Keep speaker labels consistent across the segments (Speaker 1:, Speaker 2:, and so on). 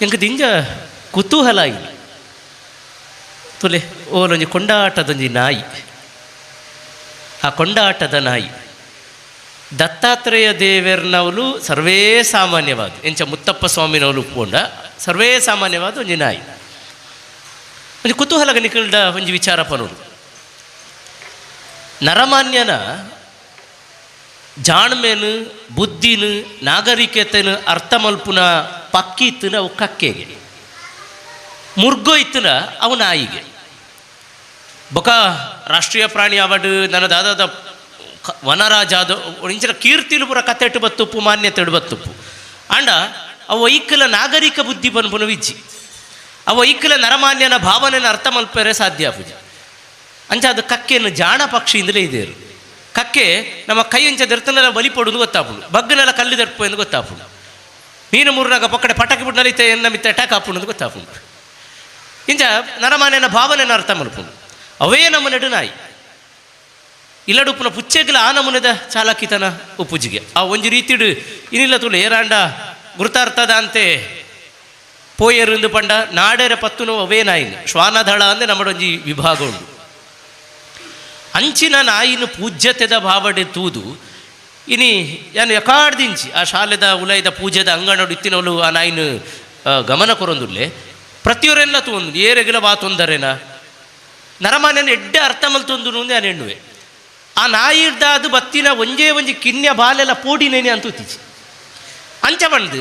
Speaker 1: ಎಂಕ್ ದಿಂಜ ಕುತೂಹಲ ಆಯಿನಿ. ತುಲೆ ಓಲೊಂಜಿ ಕೊಂಡಾಟದೊಂಜಿ ನಾಯಿ. ಆ ಕೊಂಡಾಟದ ನಾಯಿ ದತ್ತಾತ್ರೇಯ ದೇವೆರ್ನವಲು ಸರ್ವೇ ಸಾಮಾನ್ಯವಾದ, ಎಂಚ ಮುತ್ತಪ್ಪ ಸ್ವಾಮಿನವಲು ಉಪ್ಪುಂಡ ಸರ್ವೇ ಸಾಮಾನ್ಯವಾದ ಒಂಜಿ ನಾಯಿ. ಒಂಜಿ ಕುತೂಹಲ ನಿಕಲ್ಡ ಒಂಜಿ ವಿಚಾರ ಪನೋಡು. ನರಮಾನ್ಯನ ಜಾಣ್ಮೆನು, ಬುದ್ಧಿನು, ನಾಗರಿಕತೆನು ಅರ್ಥ ಮಲ್ಪುನ ಪಕ್ಕಿ ಇತ್ತಿನ ಅವು ಕಕ್ಕೆಗೆ, ಮುರ್ಗೋ ಇತ್ತಿನ ಅವು ನಾಯಿಗೆ. ಬೊಕ ರಾಷ್ಟ್ರೀಯ ಪ್ರಾಣಿ ಆವಡ್, ನನ್ನ ದಾದಾದ ವನರಾಜಾದ ಇಂಚಿನ ಕೀರ್ತಿಲು ಪೂರ ಕತ್ತೆಟ್ಟು ಬತ್ತುಪ್ಪು, ಮಾನ್ಯತೆ ಬತ್ತುಪ್ಪು. ಆಂಡ ಅವು ಐಕ್ಕಲ ನಾಗರಿಕ ಬುದ್ಧಿ ಪನ್ಪುನ ವಿಜ್ಜಿ, ಅವು ಐಕ್ಕಲ ನರಮಾನ್ಯನ ಭಾವನೆನ ಅರ್ಥ ಮಲ್ಪೆರೆ ಸಾಧ್ಯ ಆಪುಜಿ. ಅಂಚ ಅದು ಕಕ್ಕೆಯನ್ನು ಜಾಣ ಪಕ್ಷಿಯಿಂದಲೇ ಇದೇರು. ಕಕ್ಕೆ ನಮ್ಮ ಕೈ ಅಂಚ ದೆರ್ತನೆಲ್ಲ ಬಲಿ ಪಡುದು ಗೊತ್ತಾಪುಂಡು, ಬಗ್ಗನೆಲ್ಲ ಕಲ್ಲು ದರ್ಪು ಎಂದು ಗೊತ್ತಾಪುಂಡು, ಮೀನು ಮೂರ್ನಾಗ ಪಕ್ಕಡೆ ಪಟಾಕಿ ಬಿಟ್ಟು ನಲಿತೆ ಎನ್ನ ಮಿತ್ತ ಅಟ್ಯಾಕ್ ಆಪುಂಡು ಗೊತ್ತಾಪುಂಡು. ಇಂಚ ನರಮಾನ್ಯನ ಭಾವನೆನ ಅರ್ಥ ಮಲ್ಪುಂಡು. ಅವೇ ನಮ್ಮ ನೆಡು ನಾಯಿ ಇಲ್ಲಡುಪ್ಪುನ ಪುಚ್ಚೆಗ್ಲ ಆ ನಮೂನೆದ ಚಾಲಕಿತನ ಉಪ್ಪುಜಿಗೆ ಆ ಒಂಜಿ ರೀತಿಡು ಇನಿಲ್ಲ ತುಳು ಏರಾಂಡ ಗುರುತಾರ್ಥದ ಅಂತೆ ಪೋಯೆರುಂದು ಪಂಡ ನಾಡೆರ ಪತ್ತುನು ಅವೇ ನಾಯಿನ ಶ್ವಾನದಳ ಅಂದರೆ ನಮ್ಮಡೊಂಜಿ ವಿಭಾಗ ಉಂಡು. ಅಂಚಿನ ನಾಯಿನ ಪೂಜ್ಯತೆದ ಭಾವಡೆ ತೂದು ಇನಿ ಯಾನು ಯಕಾಡ್ದಿಂಚಿ ಆ ಶಾಲೆದ ಉಲೈದ ಪೂಜೆದ ಅಂಗಣಡು ಇತ್ತಿನವಳು ಆ ನಾಯಿನ ಗಮನ ಕೊರೊಂದುಲ್ಲೆ ಪ್ರತಿಯೊರೆಲ್ಲ ತೂಂದು ಏರೆಗಿಲ ವಾ ತೊಂದರೆನ ನರಮಾನ್ಯನ ಎಡ್ಡೆ ಅರ್ಥ ಮಲ್ತೊಂದು ನಾನು ಎಣ್ಣುವೆ. ಆ ನಾಯಿರ್ದಾದು ಬತ್ತಿನ ಒಂಜೇ ಒಂಜಿ ಕಿನ್ಯ ಬಾಲೆಲ್ಲ ಪೋಡಿನೇನೆ ಅಂತ ಉತ್ತಿಚಿ. ಅಂಚ ಬಂದು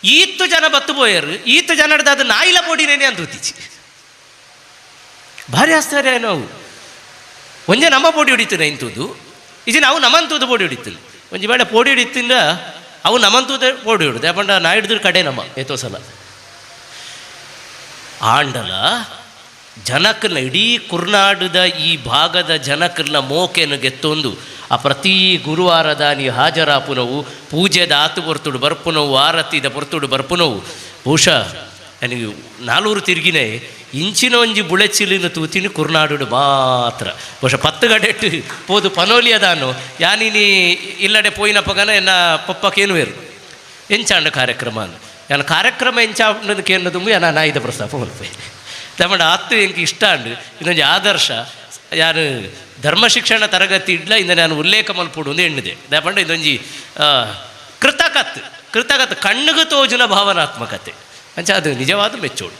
Speaker 1: ಈತ್ತು ಜನ ಬತ್ತು ಪೋಯರು, ಈತ್ತು ಜನಡ್ದಾದು ನಾಯಿಲ ಪೋಡಿನೇನೆ ಅಂತ ಉತ್ತಿಚಿ. ಭಾರಿ ಆಶ್ಚರ್ಯ. ನಾವು ಒಂಜೆ ನಮ್ಮ ಪೋಡಿ ಹೊಡಿತು ಇಂತುದು ಇದು ನಾವು ನಮ್ಮಂತದ್ದು ಪೋಡಿ ಹೊಡಿತೀನಿ. ಒಂಜಿ ಬೇಡ ಪೋಡಿ ಹೊಡಿತಿಂದ ಅವು ನಮ್ಮಂತುದೇ ಪೋಡಿ ಹೊಡುದು, ಯಾಪಂಡ ನಾ ಹಿಡಿದ್ರ ಕಡೆ ನಮ್ಮ ಏತೋ ಸಲ ಆಂಡಲ ಜನಕ್ಕನ್ನ ಇಡೀ ಕುರ್ನಾಡದ ಈ ಭಾಗದ ಜನಕ್ಕನ್ನ ಮೋಕೆನು ಗೆತ್ತೊಂದು ಆ ಪ್ರತಿ ಗುರುವಾರದ ನೀ ಹಾಜರಾಪುನವು, ಪೂಜೆದ ಆತು ಪೊರ್ತುಡು ಬರ್ಪುನವು, ಆರತಿದ ಪೊರ್ತುಡು ಬರ್ಪುನವು. ಬಹುಶಃ ನನಗೆ ನಾಲೂರು ತಿರುಗಿನೇ ಇಂಚಿನ ಒಂಜಿ ಬುಳೆಚಿಲಿನ ತೂತಿನಿ ಕುರ್ನಾಡು ಮಾತ್ರ. ಬಹುಶಃ ಪತ್ತು ಗಡೆಟ್ಟು ಪೋದು ಪನೋಲಿಯದಾನು ಯಾನಿನಿ ಇಲ್ಲಡೆ ಪೋಯಿನಪ್ಪಗನ ಎನ್ನ ಪಪ್ಪ ಕೇನುವೇರು ಎಂಚಾಂಡ ಕಾರ್ಯಕ್ರಮ ಅಂದು. ಯಾನ್ ಕಾರ್ಯಕ್ರಮ ಎಂಚಾಂಡದು ಕೇನ್ನದು ಯಾನ ನಾಯಿದ ಪ್ರಸ್ತಾಪ ಮಲ್ಪೆ ತಮ್ಮಡ ಆತ್ತು ಎಂಕ್ ಇಷ್ಟ ಅಂಡು. ಇನ್ನೊಂದು ಆದರ್ಶ ಯಾರು ಧರ್ಮ ಶಿಕ್ಷಣ ತರಗತಿ ಇಡ್ಲ ಇಂದ ನಾನು ಉಲ್ಲೇಖ ಮಲ್ಪುಡು ಒಂದು ಎಣ್ಣಿದೆ. ದಾಪಂಡ ಇದೊಂಜಿ ಕೃತಕತ್ ಕೃತಕತ್ ಕಣ್ಣುಗು ತೋಜುನ ಭಾವನಾತ್ಮಕತೆ ಅಂಚ ಅದು ನಿಜವಾದ ಮೆಚ್ಚೋಡು.